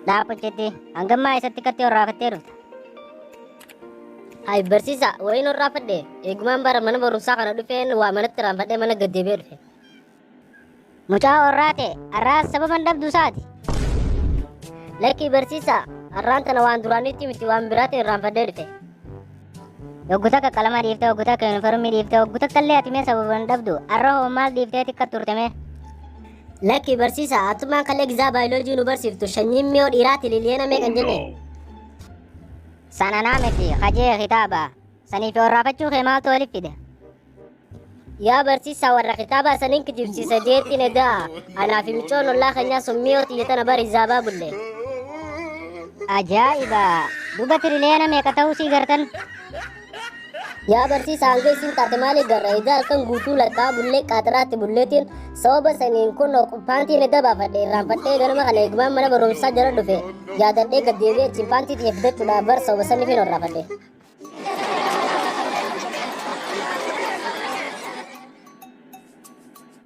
Dhaabbachetti hangammaa isatti katti horraafattee dhufta. Hay barsiisa wayiin horraafadhe eegumaan bara mana barumsaa kana dhufeen waa manatti raanfadhee mana gad deebi'ee dhufe. Mucaa horraate har'aas sababan dhabdu isaati. Lakkii barsiisa har'aan tana waan duraanitti miti waan biraatiin irraanfadhee dhufe. Yoggu takka qalama dhiifte, yoggu takka yuunifoormii dhiifte, yoggu takka illee ati mee sababan dhabdu har'a hoo maal dhiiftee tikka turte mee? Lakkii barsiisa atumaan kalee gizaa baayoloojii nu barsiiftu sanyiin mi'oo dhiiraati liliyeena meeqan jenne. Sana naa miti hajee kitaaba saniif horraafachuu kee maaltu waliif fide? Yaa barsiisaa warra kitaabaa saniin kijibsiisa jeettiin edaa anaa fi micoon ollaa keenyaa sun mi'oo xiyya tana bari zaabaa bulle. Ajaa'iba! Duba tiriliyoona meeqa ta'uu sii gartan? Yaa barsiisaa hanga isin taate maaliif garra edaa halkan guutuu lakkaa bullee qaaxiraatti bulleetiin sababa saniin kun paantiin edda baafadhe irraanfadhee ganama kana eegumaan mana barumsaa jala dhufe yaadadhee gad deebi'ee achiin paantii xiyya fidachuudhaaf bar sababa saniif hin horraafadhe.